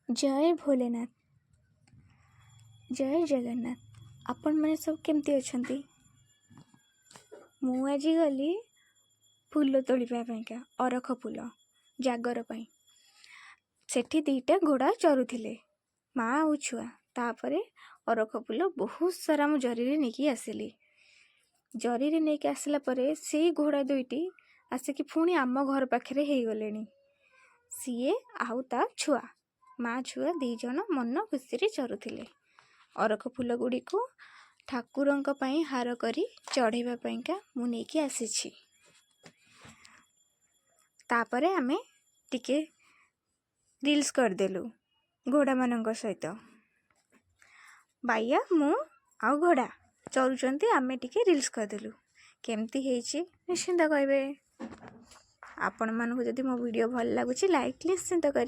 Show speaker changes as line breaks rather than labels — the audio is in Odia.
ଜୟ ଭୋଲେନାଥ, ଜୟ ଜଗନ୍ନାଥ। ଆପଣମାନେ ସବୁ କେମିତି ଅଛନ୍ତି? ମୁଁ ଆଜି ଗଲି ଫୁଲ ତୋଳିବା ପାଇଁକା, ଅରଖ ଫୁଲ ଜାଗର ପାଇଁ। ସେଠି ଦୁଇଟା ଘୋଡ଼ା ଚରୁଥିଲେ, ମା ଆଉ ଛୁଆ। ତାପରେ ଅରଖ ଫୁଲ ବହୁତ ସାରା ମୁଁ ଜରିରେ ନେଇକି ଆସିଲି। ଜରିରେ ନେଇକି ଆସିଲା ପରେ ସେଇ ଘୋଡ଼ା ଦୁଇଟି ଆସିକି ପୁଣି ଆମ ଘର ପାଖରେ ହେଇଗଲେଣି। ସିଏ ଆଉ ତା ଛୁଆ, ମା ଛୁଆ ଦୁଇ ଜଣ ମନ ଖୁସିରେ ଚରୁଥିଲେ। ଅରଖ ଫୁଲ ଗୁଡ଼ିକୁ ଠାକୁରଙ୍କ ପାଇଁ ହାର କରି ଚଢ଼େଇବା ପାଇଁକା ମୁଁ ନେଇକି ଆସିଛି। ତାପରେ ଆମେ ଟିକେ ରିଲ୍ସ କରିଦେଲୁ ଘୋଡ଼ାମାନଙ୍କ ସହିତ। ବାଇଆ, ମୁଁ ଆଉ ଘୋଡ଼ା ଚରୁଛନ୍ତି, ଆମେ ଟିକେ ରିଲ୍ସ କରିଦେଲୁ। କେମିତି ହେଇଛି ନିଶ୍ଚିନ୍ତ କହିବେ। ଆପଣମାନଙ୍କୁ ଯଦି ମୋ ଭିଡ଼ିଓ ଭଲ ଲାଗୁଛି, ଲାଇକ୍ ନିଶ୍ଚିନ୍ତ କରିବେ।